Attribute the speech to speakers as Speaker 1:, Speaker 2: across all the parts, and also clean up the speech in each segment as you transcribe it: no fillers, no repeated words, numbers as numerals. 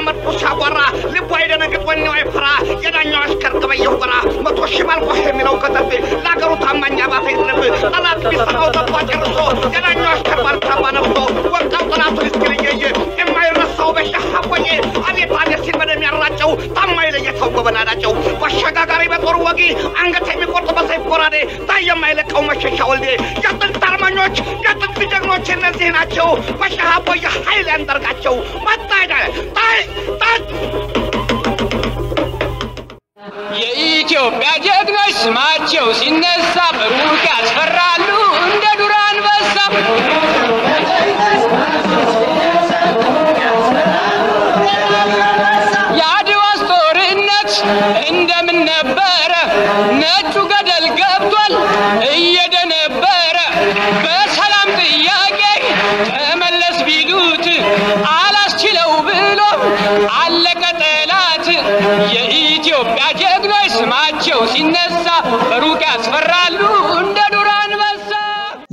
Speaker 1: መጥፎ ሲያጓራ ልቡ አይደነግጥ ወኔው አይፈራ የዳኛው አሽከር ገበየሁ ጎራ 100 ሺህ ባልቆህ የሚለው ከተፍ ለአገሩ ታማኝ አባተ ይትረፍ ጠላት ቢሰማው ጠባ ጨርሶ የዳኛው አሽከር ባልታባ ነፍሶ ወቃው ጠላቱን እስኪል እየየ የማይረሳው በሻህ አቦዬ አቤት አቤት ሲል በደም ያራጨው ታማኝ ለየተው ጎበና ናቸው በአሸጋጋሪ በጦር ወጊ አንገት የሚቆርጥ በሰይፍ ጎራዴ ታይ የማይለቀው መሸሻ ወልዴ የጥንት አርበኞች የጥንት ጀግኖች እነዚህ ናቸው በሻህ አቦዬ ኃይል ያንደርጋቸው መጣ ታይ ታይ
Speaker 2: የኢትዮጵያ ጀግኖች ስማቸው ሲነሳ በሩቅ ያስፈራሉ እንደ ዱር አንበሳ። የአድዋስ ጦርነት እንደምን ነበረ? ነጩ ገደል ገብቷል እየደነበረ። በሰላም ጥያቄ ተመለስ ቢሉት አላስችለው ብሎ አለቀ ጠላት። የኢትዮጵያ ጀግኖች ስማቸው ሲነሳ በሩቅ ያስፈራሉ እንደ ዱር አንበሳ።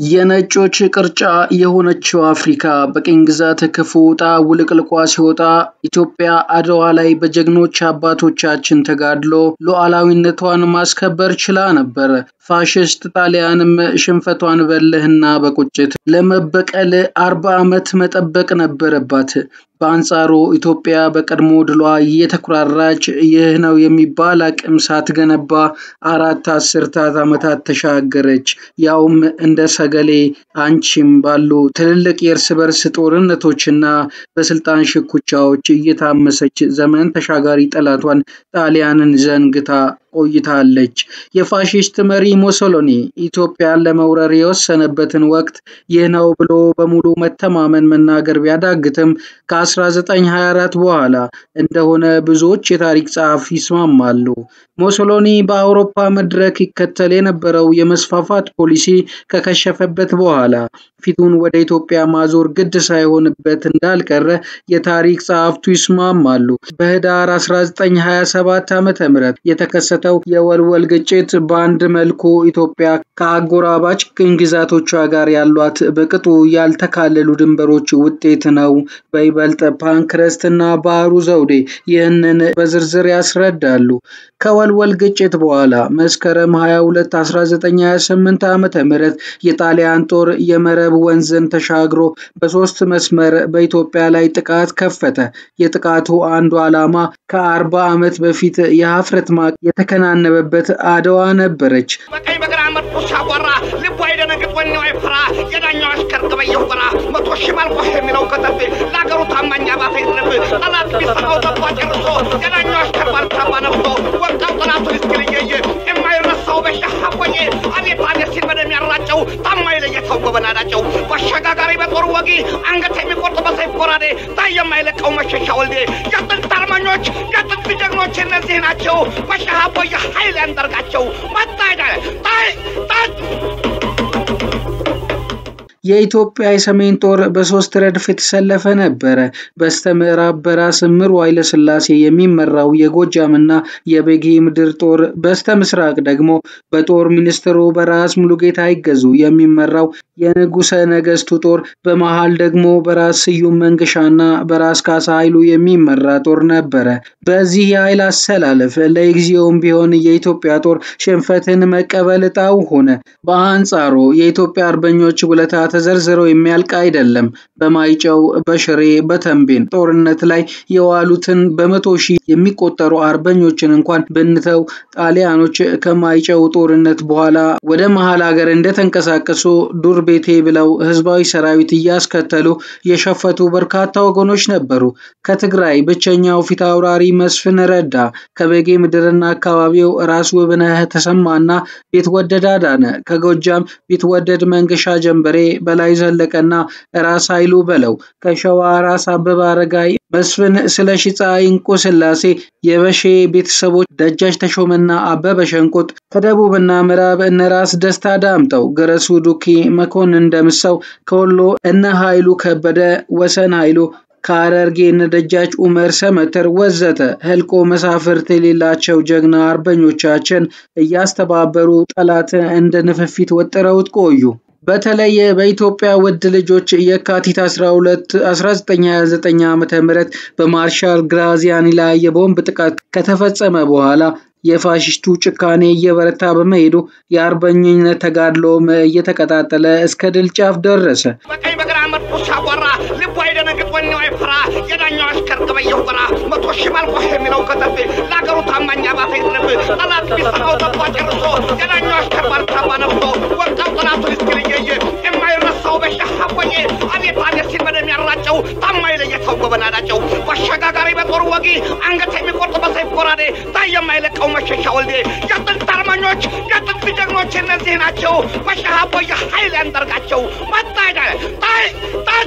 Speaker 3: የነጮች ቅርጫ የሆነችው አፍሪካ በቅኝ ግዛት ክፉ ዕጣ ውልቅልቋ ሲወጣ ኢትዮጵያ አድዋ ላይ በጀግኖች አባቶቻችን ተጋድሎ ሉዓላዊነቷን ማስከበር ችላ ነበር። ፋሽስት ጣሊያንም ሽንፈቷን በልህና በቁጭት ለመበቀል 40 ዓመት መጠበቅ ነበረባት። በአንጻሩ ኢትዮጵያ በቀድሞ ድሏ እየተኩራራች ይህ ነው የሚባል አቅም ሳትገነባ 4 አስርታት ዓመታት ተሻገረች። ያውም እንደ ሰገሌ አንቺም ባሉ ትልልቅ የእርስ በርስ ጦርነቶችና በስልጣን ሽኩቻዎች እየታመሰች ዘመን ተሻጋሪ ጠላቷን ጣሊያንን ዘንግታ ቆይታለች። የፋሽስት መሪ ሙሶሎኒ ኢትዮጵያን ለመውረር የወሰነበትን ወቅት ይህ ነው ብሎ በሙሉ መተማመን መናገር ቢያዳግትም ከ1924 በኋላ እንደሆነ ብዙዎች የታሪክ ጸሐፊ ይስማማሉ። ሙሶሎኒ በአውሮፓ መድረክ ይከተል የነበረው የመስፋፋት ፖሊሲ ከከሸፈበት በኋላ ፊቱን ወደ ኢትዮጵያ ማዞር ግድ ሳይሆንበት እንዳልቀረ የታሪክ ጸሐፍቱ ይስማማሉ። በህዳር 1927 ዓ.ም የተከሰተው የወልወል ግጭት በአንድ መልኩ ኢትዮጵያ ከአጎራባች ቅኝ ግዛቶቿ ጋር ያሏት በቅጡ ያልተካለሉ ድንበሮች ውጤት ነው። በይበልጥ ፓንክረስት እና ባህሩ ዘውዴ ይህንን በዝርዝር ያስረዳሉ። ከወልወል ግጭት በኋላ መስከረም 22 1928 ዓ.ም የጣሊያን ጦር የመረብ ወንዝን ተሻግሮ በ3 መስመር በኢትዮጵያ ላይ ጥቃት ከፈተ። የጥቃቱ አንዱ ዓላማ ከ40 ዓመት በፊት የሀፍረት ማቅ የተከናነበበት አድዋ ነበረች።
Speaker 1: በቀኝ በግራ መጥፎ ሲያጓራ ልቡ አይደነግጥ ወኔው አይፈራ የዳኛው አሽከር ገበየሁ ጎራ 100 ሺህ ባልቆህ የሚለው ከተፍ ለአገሩ ታማኝ አባተ ይትረፍ ጠላት ቢሰማው ጠባ ጨርሶ የዳኛው አሽከር ባልታባ ነፍሶ ወቃው ጠላቱን እስኪል እየየ የማይረሳው በሻህ አቦዬ አቤት አቤት ሲል በደም ያራጨው ታማኝ ለየተው ጎበና ናቸው በአሸጋጋሪ በጦር ወጊ አንገት የሚቆርጥ በሰይፍ ጎራዴ ታይ የማይለቀው መሸሻ ወልዴ የጥንት አርበኞች የጥንት ጀግኖች እነዚህ ናቸው በሻህ አቦዬ ኃይል ያንደርጋቸው መጣ ታይ ታይ
Speaker 3: የኢትዮጵያ የሰሜን ጦር በ3 ረድፍ የተሰለፈ ነበረ። በስተምዕራብ በራስ እምሩ ኃይለ ሥላሴ የሚመራው የጎጃምና የቤጌ ምድር ጦር፣ በስተምስራቅ ደግሞ በጦር ሚኒስትሩ በራስ ሙሉጌታ ይገዙ የሚመራው የንጉሰ ነገስቱ ጦር፣ በመሃል ደግሞ በራስ ስዩም መንገሻና በራስ ካሳ ኃይሉ የሚመራ ጦር ነበረ። በዚህ የኃይል አሰላለፍ ለጊዜውም ቢሆን የኢትዮጵያ ጦር ሽንፈትን መቀበል ዕጣው ሆነ። በአንጻሩ የኢትዮጵያ አርበኞች ውለታ ተዘርዝረው የሚያልቅ አይደለም። በማይጨው፣ በሽሬ፣ በተንቤን ጦርነት ላይ የዋሉትን በ100 ሺህ የሚቆጠሩ አርበኞችን እንኳን ብንተው ጣሊያኖች ከማይጨው ጦርነት በኋላ ወደ መሃል ሀገር እንደተንቀሳቀሱ ዱር ቤቴ ብለው ህዝባዊ ሰራዊት እያስከተሉ የሸፈቱ በርካታ ወገኖች ነበሩ። ከትግራይ ብቸኛው ፊታውራሪ መስፍን ረዳ፣ ከበጌ ምድርና አካባቢው ራስ ውብነህ ተሰማና ቢትወደድ አዳነ፣ ከጎጃም ቢትወደድ መንገሻ ጀንበሬ፣ በላይ ዘለቀና ራስ ኃይሉ በለው፣ ከሸዋ ራስ አበበ አረጋይ፣ መስፍን ስለሺ ፀሐይ እንቁ ስላሴ፣ የበሼ ቤተሰቦች ደጃች ተሾመና አበበ ሸንቁጥ፣ ከደቡብና ምዕራብ እነ ራስ ደስታ ዳምጠው፣ ገረሱ ዱኪ፣ መኮንን ደምሰው፣ ከወሎ እነ ኃይሉ ከበደ፣ ወሰን ኃይሉ፣ ከሐረርጌ እነ ደጃች ኡመር ሰመተር ወዘተ ህልቆ መሳፍርት የሌላቸው ጀግና አርበኞቻችን እያስተባበሩ ጠላትን እንደ ንፍፊት ወጥረውት ቆዩ። በተለይ በኢትዮጵያ ውድ ልጆች የካቲት 12 1929 ዓ.ም በማርሻል ግራዚያኒ ላይ የቦምብ ጥቃት ከተፈጸመ በኋላ የፋሽስቱ ጭካኔ እየበረታ በመሄዱ የአርበኝነት ተጋድሎም እየተቀጣጠለ እስከ ድል ጫፍ ደረሰ።
Speaker 1: በቀኝ በግራ መድፉ ሲያጓራ ልቡ አይደነግጥ ወኔው አይፈራ የዳኛው አሽከር ገበየሁ ጎራ 100,000 ማልቆህ የሚለው ከተፍ ለአገሩ ታማኝ አባተ ይትረፍ ጠላት ቢሰማው ጠባ ጨርሶ የዳኛው አሽከር ባልታባ ነፍሶ ወቃው ጠላቱን እስኪል እየየ የማይረሳው በሻህ አቦዬ አቤት አቤት ሲል በደም ያራጨው ታማኝ ለየተው ጎበና ዳጨው በአሸጋጋሪ በጦር ወጊ አንገት የሚቆርጥ በሰይፍ ጎራዴ ታይ የማይለቀው መሸሻ ወልዴ የጥንት አርበኞች የጥንት ጀግኖች እነዚህ ናቸው። በሻህ አቦዬ ኃይል ያንደርጋቸው መጣ ታይ ታይ።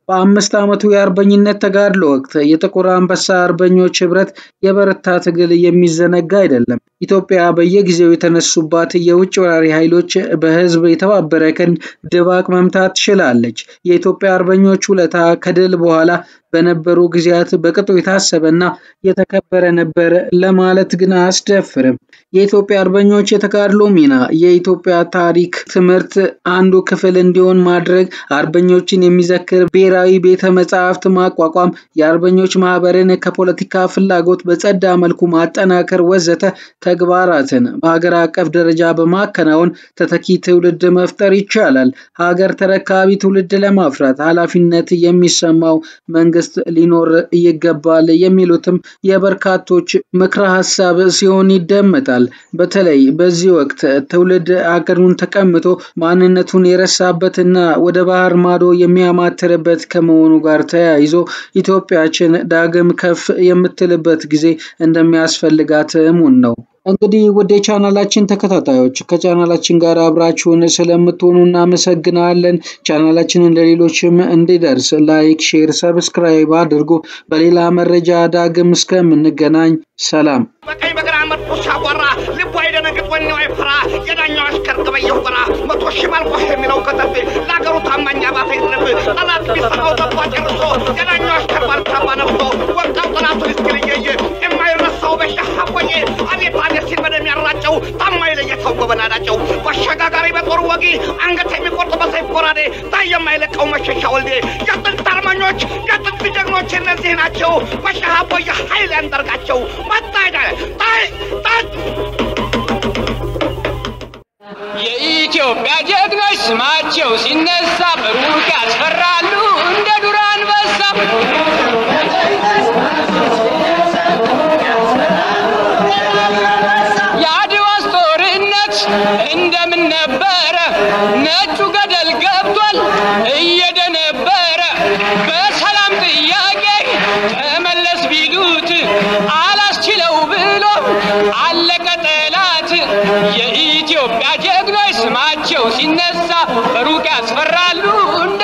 Speaker 3: በ5 ዓመቱ የአርበኝነት ተጋድሎ ወቅት የጥቁር አንበሳ አርበኞች ህብረት የበረታ ትግል የሚዘነጋ አይደለም። ኢትዮጵያ በየጊዜው የተነሱባት የውጭ ወራሪ ኃይሎች በህዝብ የተባበረ ክንድ ድባቅ መምታት ትችላለች። የኢትዮጵያ አርበኞች ውለታ ከድል በኋላ በነበሩ ጊዜያት በቅጡ የታሰበና የተከበረ ነበር ለማለት ግን አያስደፍርም። የኢትዮጵያ አርበኞች የተጋድሎ ሚና የኢትዮጵያ ታሪክ ትምህርት አንዱ ክፍል እንዲሆን ማድረግ፣ አርበኞችን የሚዘክር ብሔራዊ ቤተ መጻሕፍት ማቋቋም፣ የአርበኞች ማህበርን ከፖለቲካ ፍላጎት በጸዳ መልኩ ማጠናከር ወዘተ ተግባራትን በሀገር አቀፍ ደረጃ በማከናወን ተተኪ ትውልድ መፍጠር ይቻላል። ሀገር ተረካቢ ትውልድ ለማፍራት ኃላፊነት የሚሰማው መንግስት ሊኖር ይገባል የሚሉትም የበርካቶች ምክረ ሀሳብ ሲሆን ይደመጣል። በተለይ በዚህ ወቅት ትውልድ አገሩን ተቀምቶ ማንነቱን የረሳበትና ወደ ባህር ማዶ የሚያማትርበት ከመሆኑ ጋር ተያይዞ ኢትዮጵያችን ዳግም ከፍ የምትልበት ጊዜ እንደሚያስፈልጋት እሙን ነው። እንግዲህ ውድ የቻናላችን ተከታታዮች ከቻናላችን ጋር አብራችሁን ስለምትሆኑ እናመሰግናለን። ቻናላችንን ለሌሎችም እንዲደርስ like፣ share፣ subscribe አድርጉ። በሌላ መረጃ ዳግም እስከምንገናኝ ሰላም።
Speaker 1: በቀኝ በግራ መድፉ ሲያጓራ ልቡ አይደነግጥ ወኔው አይፈራ የዳኛው አሽከር ገበየሁ ጎራ 100,000 ማልቆህ የሚለው ከተፍ ለአገሩ ታማኝ አባተ ይትረፍ ጠላት ቢሰማው ጠባ ጨርሶ የዳኛው አሽከር ባልታባ ነፍሶ ወቃው ጠላቱን እስኪል እየየ የማይረሳው በሻህ አቦዬ አቤት አቤት ሲል በደም ያራጨው ታማኝ ለየተው ጎበና ዳጨው በአሸጋጋሪ በጦር ወጊ አንገት የሚቆርጥ በሰይፍ ጎራዴ ታይ የማይለቀው መሸሻ ወልዴ የጥንት አርበኞች የጥንት ጀግኖች እነዚህ ናቸው። በሻህ አቦዬ ኃይል ያንደርጋቸው መጣ ታይ ታይ።
Speaker 2: የኢትዮጵያ ጀግኖች ስማቸው ሲነሳ በሩቅ ያስፈራሉ እንደ ዱር አንበሳ። የአድዋስ ጦርነት እንደምን ነበረ? ነጩ ገደል ገብቷል እየደነበረ። በሰላም ጥያቄ ተመለስ ቢሉት አላስችለው ብሎ አለቀ ጠላት። የኢትዮጵያ ጀግኖች ስማቸው ሲነሳ በሩቅ ያስፈራሉ እንደ